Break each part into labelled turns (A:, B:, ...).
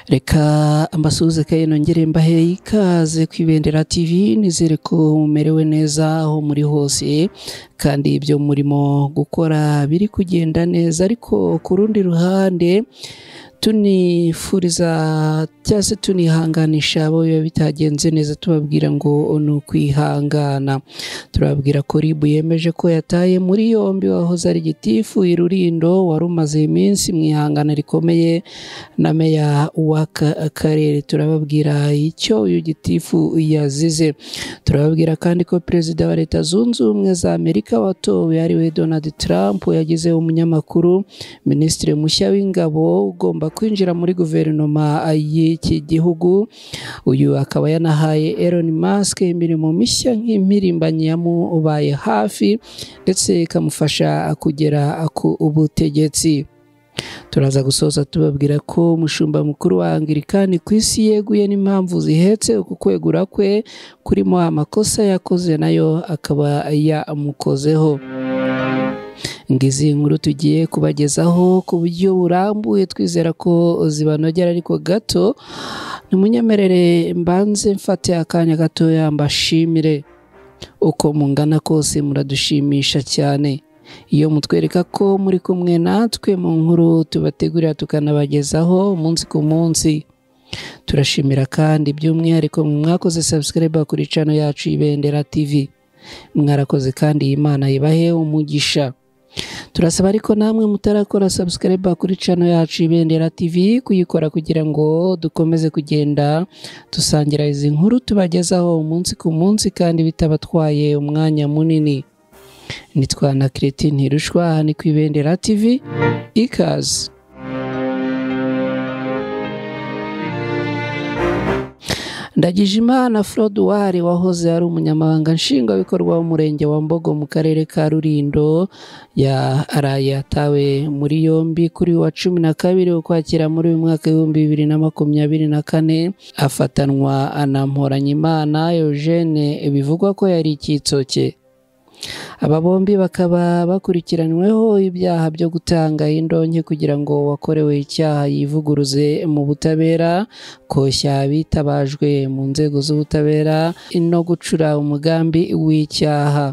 A: Reka ambasuhuze kandi nongere mbahe ikaze ku Ibendera TV, nizere ko mumerewe neza aho muri hose kandi ibyo murimo gukora biri kugenda neza, ariko ku rundi ruhande tunifuriza cyangwa se tunihanganisha abo biba bitagenze neza, tubabwira ngo ni ukwihangana. Turababwira ko RIB yemeje ko yataye muri yombi wahoze ari gitifu i Rulindo wari umaze iminsi mu ihangana rikomeye na meya w'aka karere. Turababwira icyo uyu gitifu yazize. Turababwira kandi ko perezida wa Leta Zunze Ubumwe za Amerika watowe ariwe Donald Trump yagize umunyamakuru minisitiri mushya w'ingabo ugomba kwinjira muri guverinoma y'iki gihugu. Uyu akaba yanahaye Elon Musk imirimo mishya nk'impirimbanyi yamubaye hafi ndetse ikamufasha kugera ku butegetsi. Turaza gusoza tubabwira ko umushumba mukuru wa Anglikani ku isi yeguye n'impamvu zihetse uku kwegura kwe kurimo amakosa yakoze nayo akaba yamukozeho. Ngizi inkuru tugiye kubagezaho ku buryo burambuye, twizera ko zibanogera, ariko gato nimunyemerere mbanze mfate akanya gatoya mbashimire. Uko mungana kose muradushimisha cyane iyo mutwereka ko muri kumwe natwe mu nkuru tubategurira tukanabagezaho umunsi ku munsi. Turashimira kandi by'umwihariko mwakoze subscribe kuri channel yacu Ibendera TV. Mwarakoze kandi Imana ibahe umugisha. Turasaba ariko namwe mutarakora subscribe kuri channel yacu Ibendera TV kuyikora kugira ngo dukomeze kugenda dusangira izi nkuru tubagezaho umunsi ku munsi kandi bitabatwaye umwanya munini. Nitwa na Christine Ntirushwa, ni ku Ibendera TV. Ikaze. Ndagijimana Froduwari wahoze ari umunyamabanga nshingwabikorwa w'umurenge wa Mbogo mu karere ka Rulindo yaraye atawe muri yombi kuri wa 12 Ukwakira muri uyu mwaka 2024, afatanwa na Mporanyimana Eugene bivugwa ko yari icyitso cye. Aba bombi bakaba bakurikiranyweho ibyaha byo gutanga indonke kugira ngo wakorewe icyaha yivuguruze mu butabera, koshya bitabajwe mu nzego z'ubutabera no gucura umugambi w'icyaha.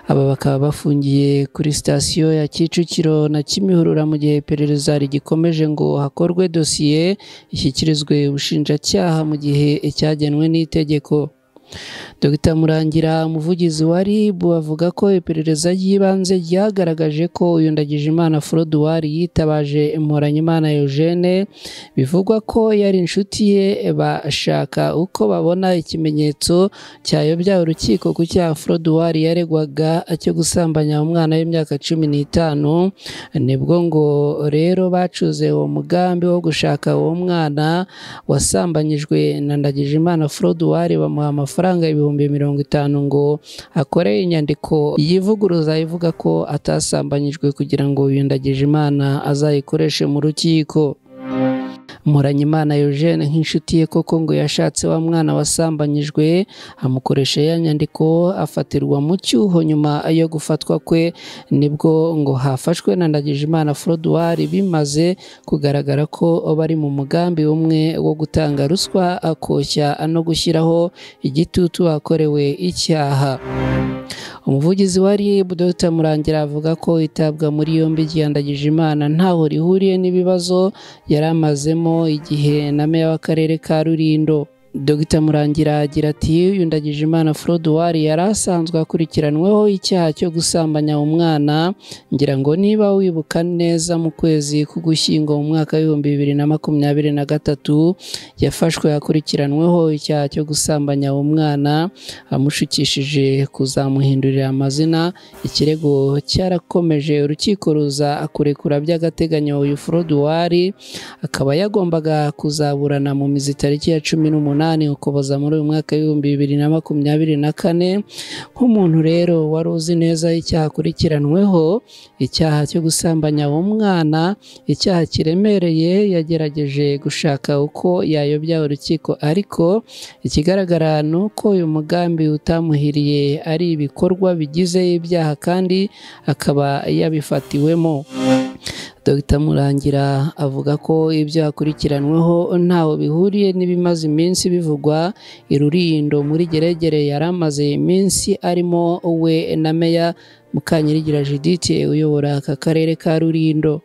A: Aba bakaba bafungiye kuri sitasiyo ya Kicukiro na Kimihurura mu gihe iperereza rigikomeje ngo hakorwe dosiye ishyikirizwe ubushinjacyaha mu gihe cyagenwe n'itegeko. Dr Murangira, umuvugizi wa RIB, avuga ko iperereza ry'ibanze ryagaragaje ko uyu Ndagijimana Froduwari yitabaje Mporanyimana Eugene bivugwa ko yari inshuti ye, bashaka uko babona ikimenyetso cyayobya urukiko ku cyaha Froduwari yaregwaga cyo gusambanya umwana w'imyaka 15. Nibwo ngo rero bacuze uwo mugambi wo gushaka uwo mwana wasambanyijwe na Ndagijimana Froduwari, bamuha amafaranga 50,000 ngo akore inyandiko yivuguruza ivuga ko atasambanyijwe kugira ngo uyu Ndagijimana azayikoreshe mu rukiko. Mporanyimana Eugene nk'inshuti ye koko ngo yashatse wa mwana wasambanyijwe amukoresha ya nyandiko, afatirwa mu cyuho. Nyuma yo gufatwa kwe nibwo ngo hafashwe na Ndagijimana Froduwari, bimaze kugaragara ko bari mu mugambi umwe wo gutanga ruswa, akoshya no gushyiraho igitutu akorewe icyaha. Umuvugizi wa RIB Dr Murangira avuga ko itabwa muri yombi rya Ndagijimana ntaho rihuriye n'ibibazo yari amazemo igihe na meya w'akarere ka Rulindo. Dr Murangira agira ati uyu Ndagijimana Froduwari yari asanzwe akurikiranweho icyaha cyo gusambanya umwana, ngira ngo niba wibuka neza mu kwezi k'Ugushyingo mu mwaka 2023 yafashwe akurikiranweho icyaha cyo gusambanya umwana amushukishije kuzamuhindurira amazina. Ikirego cyarakomeje, urukiko ruza kurekura by'agateganyo uyu Froduwari, akaba yagombaga kuzaburana mu mizi tariki ya 18 Ukuboza muri uyu mwaka 2024. Nk'umuntu rero wari uzi neza icyaha akurikiranweho, icyaha cyo gusambanya umwana, icyaha kiremereye, yagerageje gushaka uko yayobya urukiko, ariko ikigaragara ni uko uyu mugambi utamuhiriye, ari ibikorwa bigize ibyaha kandi akaba yabifatiwemo. Dr Murangira avuga ko ibyo akurikiranweho ntaho bihuriye n'ibimaze iminsi bivugwa i Rulindo muri Geregere yari amaze iminsi arimo we na Meya Mukanyirigira Judith uyobora aka karere ka Rulindo.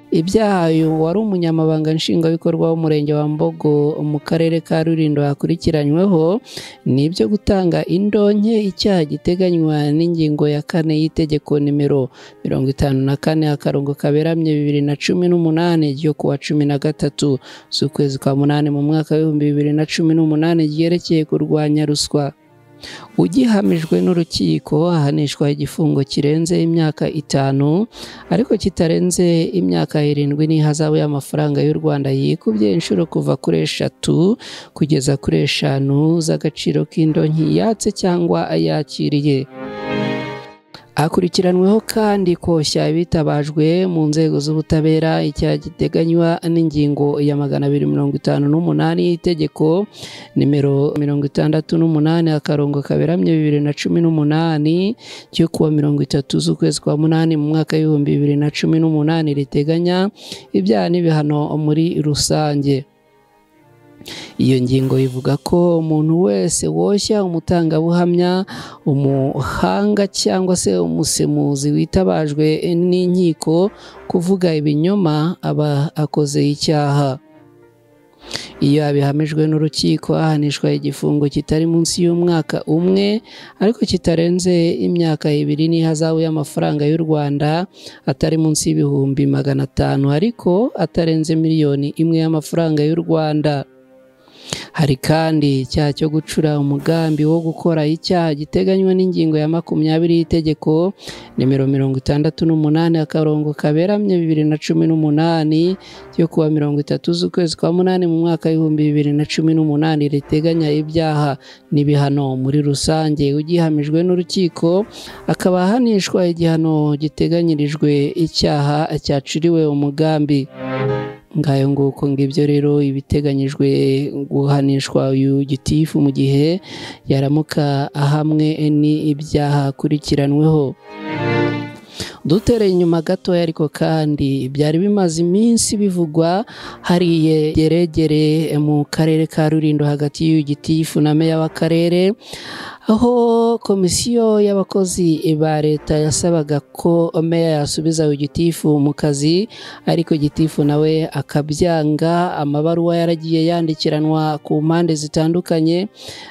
A: Ibyaha uyu wari umunyamabanga nshingwabikorwa w'umurenge wa Mbogo mu karere ka Rulindo akurikiranyweho ni ibyo gutanga indonke, icyaha giteganywa n'ingingo ya 4 y'itegeko nimero 54 akarongo kaberamye 2018 ryo kuwa 13 z'ukwezi kwa 8 mu mwaka w'ibihumbi 2018 ryerekeye kurwanya ruswa. Ugihamijwe n'urukiko ahanishwa igifungo kirenze imyaka 5 ariko kitarenze imyaka 7 n'ihazabu y'amafaranga y'u Rwanda yikubye inshuro kuva kuri 3 kugeza kuri 5 z'agaciro k'indonke yatse cyangwa ayakiriye. Akurikiranweho kandi koshya ibitabajwe mu nzego z'ubutabera, icyaha giteganywa n'ingingo ya 258 y'itegeko nimero 68 akarongo kaberamye 2018 cyo kuwa 30 z'ukwezi kwa 8 mu mwaka w'ibihumbi 2018 riteganya ibyaha n'ibihano muri rusange. Iyo ngingo ivuga ko umuntu wese woshya umutangabuhamya, umuhanga cyangwa se umusemuzi witabajwe n'inkiko kuvuga ibinyoma aba akoze icyaha. Iyo abihamijwe n'urukiko ahanishwa igifungo kitari munsi y'umwaka umwe ariko kitarenze imyaka 2 n'ihazabu y'amafaranga y'u Rwanda atari munsi y'ibihumbi 500 ariko atarenze miliyoni 1 y'amafaranga y'u Rwanda. Hari kandi icyaha cyo gucura umugambi wo gukora icyaha giteganywa n'ingingo ya 20 y'itegeko nimero 68 akarongo kaberamye 2018 cyo kuwa 30 z'ukwezi kwa 8 mu mwaka w'ibihumbi 2018 riteganya ibyaha n'ibihano muri rusange. Ugihamijwe n'urukiko akaba ahanishwa igihano giteganyirijwe icyaha cyaciriwe umugambi. Ngayo nguko ngibyo rero ibiteganyijwe guhanishwa uyu gitifu mu gihe yaramuka ahamwe ni ibyaha akurikiranweho. Dutereye inyuma gatoya ariko kandi byari bimaze iminsi bivugwa hariye Geregere mu karere ka Rulindo hagati y'uyu gitifu na meya w'akarere, aho komisiyo y'abakozi ba leta yasabaga ko meya yasubiza uyu gitifu mu kazi, ariko gitifu nawe akabyanga. Amabaruwa yaragiye yandikiranwa ku mpande zitandukanye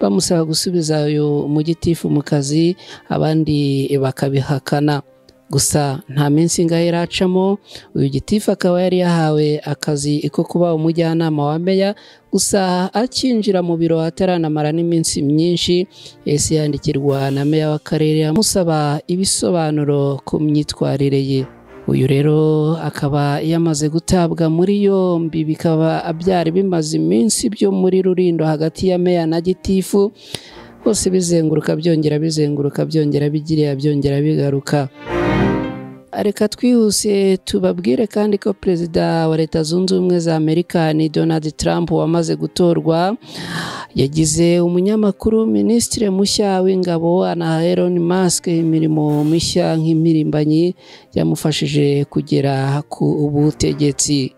A: bamusaba gusubiza uyu mugitifu mu kazi, abandi bakabihakana. Gusa nta minsi ingahe iracamo uyu gitifu akaba yari yahawe akazi ko kuba umujyanama wa meya, gusa akinjira mu biro ataranamara n'iminsi myinshi yahise yandikirwa na meya w'akarere amusaba ibisobanuro ku myitwarire ye. Uyu rero akaba yamaze gutabwa muri yombi, bikaba byari bimaze iminsi byo muri Rulindo hagati ya meya na gitifu, bose bizenguruka byongera bizenguruka byongera bigiriya byongera bigaruka. Reka twihuse tubabwire kandi ko perezida wa Leta Zunze Ubumwe za Amerika ni Donald Trump wamaze gutorwa, yagize umunyamakuru minisitiri mushya w'ingabo anaha Elon Musk imirimo mishya nk'impirimbanyi yamufashije kugera ku butegetsi.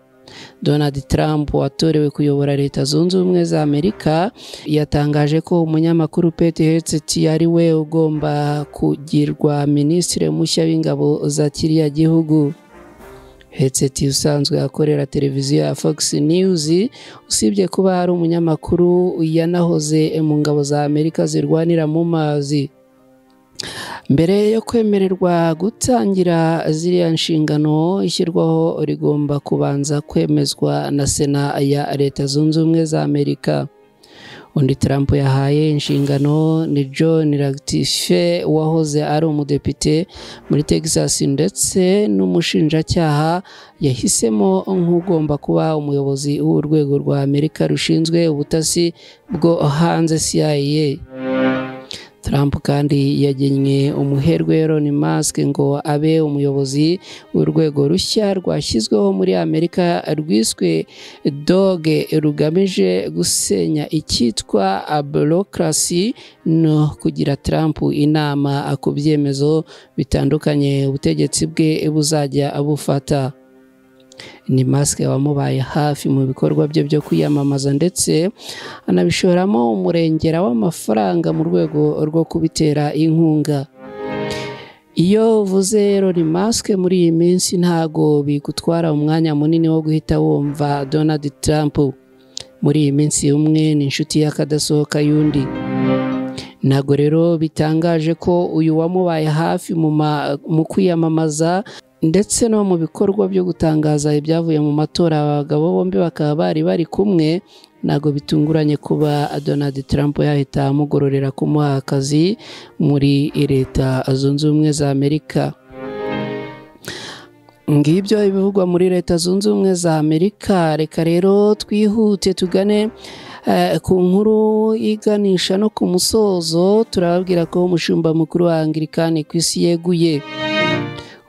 A: Donald Trump watorewe kuyobora Leta Zunze Ubumwe za Amerika yatangaje ko umunyamakuru Pete Hegseth ari we ugomba kugirwa minisitiri mushya w'ingabo za kiriya gihugu. Hegseth usanzwe akorera televiziyo ya Fox News, usibye kuba ari umunyamakuru yanahoze mu ngabo za Amerika zirwanira mu mazi. Mbere yo kwemererwa gutangira ziriya nshingano, ishyirwaho rigomba kubanza kwemezwa na Sena ya Leta Zunze Ubumwe za Amerika. Undi Trump yahaye inshingano ni John Ratcliffe wahoze ari umudepite muri Texas ndetse n'umushinjacyaha yahisemo nk'ugomba kuba umuyobozi w'urwego rwa Amerika rushinzwe ubutasi bwo hanze CIA. Trump kandi yagennye umuherwe Elon Musk ngo abe umuyobozi w'urwego rushya rwashyizweho muri Amerika rwiswe DOGE, rugamije gusenya icyitwa bureaucracy no kugira Trump inama ku byemezo bitandukanye ubutegetsi bwe buzajya bufata. Ni Musk wamubaye hafi mu bikorwa bye byo kwiyamamaza ndetse anabishoramo umurengera w'amafaranga mu rwego rwo kubitera inkunga. Iyo uvuze Elon Musk muri iyi minsi ntago bigutwara umwanya munini wo guhita wumva Donald Trump. Muri iyi minsi umwe ni inshuti y'akadasohoka y'undi. Ntago rero bitangaje ko uyu wamubaye hafi mu kwiyamamaza ndetse no mu bikorwa byo gutangaza ibyavuye mu matora, abagabo bombi bakaba bari bari kumwe. Ntago bitunguranye kuba Donald Trump yahita amugororera kumuha akazi muri Leta Zunze Ubumwe za Amerika. Ngibyo ibivugwa muri Leta Zunze Ubumwe za Amerika. Reka rero twihute tugane ku nkuru iganisha no ku musozo. Turababwira ko umushumba mukuru wa Anglikani ku isi yeguye.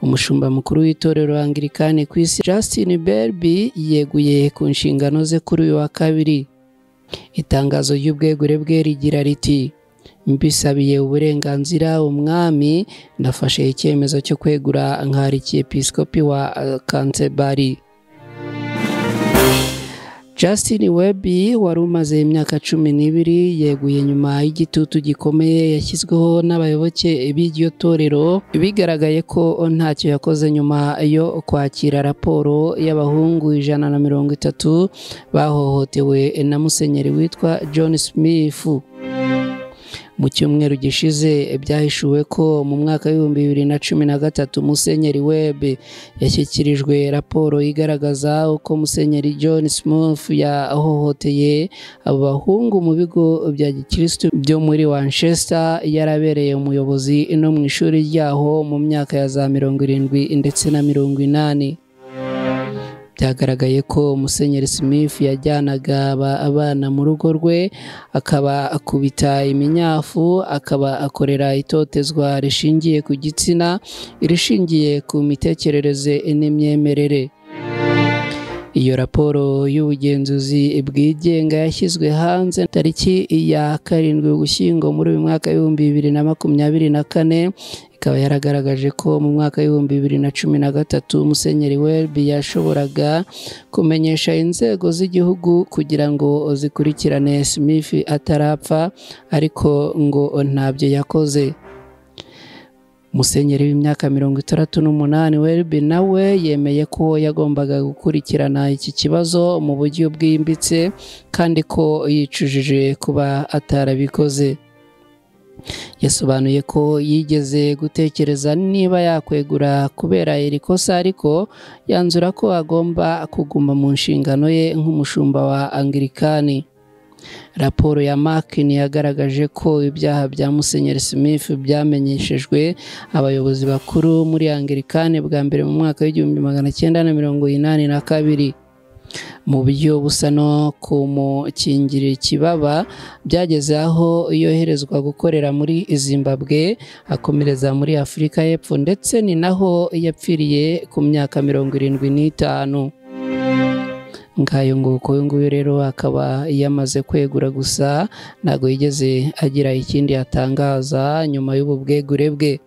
A: Umushumba mukuru w'itorero Anglikani ku isi Justin Welby yeguye ku nshingano ze kuri uyu wa kabiri. Itangazo ry'ubwegure bwe rigira riti: mbisabiye uburenganzira umwami, nafashe icyemezo cyo kwegura nka arkiyepiskopi wa Canterbury. Justin Welby wari umaze imyaka 12 yeguye nyuma y'igitutu gikomeye yashyizweho n'abayoboke b'iryo torero. Bigaragaye ko ntacyo yakoze nyuma yo kwakira raporo y'abahungu 130 bahohotewe na musenyeri witwa John Smith. Mu cyumweru gishize byahishuwe ko mu mwaka w'2013 Musenyeri Welby yashyikirijwe raporo igaragaza uko Musenyeri John Smith yahohoteye abo bahungu mu bigo bya gikristo byo muri Manchester yarabereye umuyobozi no mu ishuri ryaho mu myaka ya za 70 ndetse na 80. Byagaragaye ko Musenyeri Smith yajyanaga abana mu rugo rwe akaba akubita iminyafu, akaba akorera itotezwa rishingiye ku gitsina, irishingiye ku mitekerereze n'imyemerere. Iyo raporo y'ubugenzuzi bwigenga yashyizwe hanze tariki ya 7 Ugushyingo muri uyu mwaka 2024, ikaba yaragaragaje ko mu mwaka 2013 Musenyeri Welby yashoboraga kumenyesha inzego z'igihugu kugira ngo zikurikirane Smith atarapfa, ariko ngo ntabyo yakoze. Musenyeri w'imyaka 68 Welby nawe yemeye ko yagombaga gukurikirana iki kibazo mu buryo bwimbitse kandi ko yicujije kuba atarabikoze. Yasobanuye ko yigeze gutekereza niba yakwegura kubera iri kosa, ariko yanzura ko agomba kuguma mu nshingano ye nk'umushumba wa Anglikani. Raporo ya Makin yagaragaje ko ibyaha bya Musenyeri Smith byamenyeshejwe abayobozi bakuru muri Anglikani bwa mbere mu mwaka w'1982. Mu buryo busa no kumukingira ikibaba, byageze aho yoherezwa gukorera muri Zimbabwe, akomereza muri Afurika y'Epfo, ndetse ni naho yapfiriye ku myaka 75. Ngayo nguko, uyu nguyu rero akaba yamaze kwegura, gusa ntabwo yigeze agira ikindi atangaza nyuma y'ubu bwegure bwe.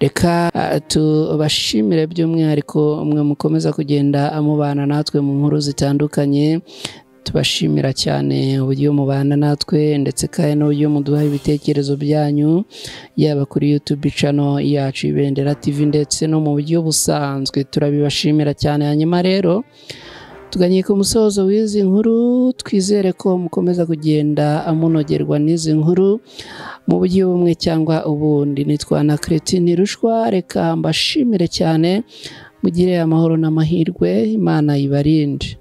A: Reka tubashimire by'umwihariko mwe mukomeza kugenda amubana natwe mu nkuru zitandukanye. Tubashimira cyane uburyo mubana natwe ndetse kandi n'uburyo muduha ibitekerezo byanyu, yaba kuri YouTube channel yacu Ibendera TV ndetse no mu buryo busanzwe, turabibashimira cyane. Hanyuma rero tuganye ku musozo w'izi nkuru, twizere ko mukomeza kugenda amunogerwa n'izi nkuru mu buryo bumwe cyangwa ubundi. Nitwa na Christine Rushwa, reka mbashimire cyane, mugire amahoro n'amahirwe, Imana ibarinde.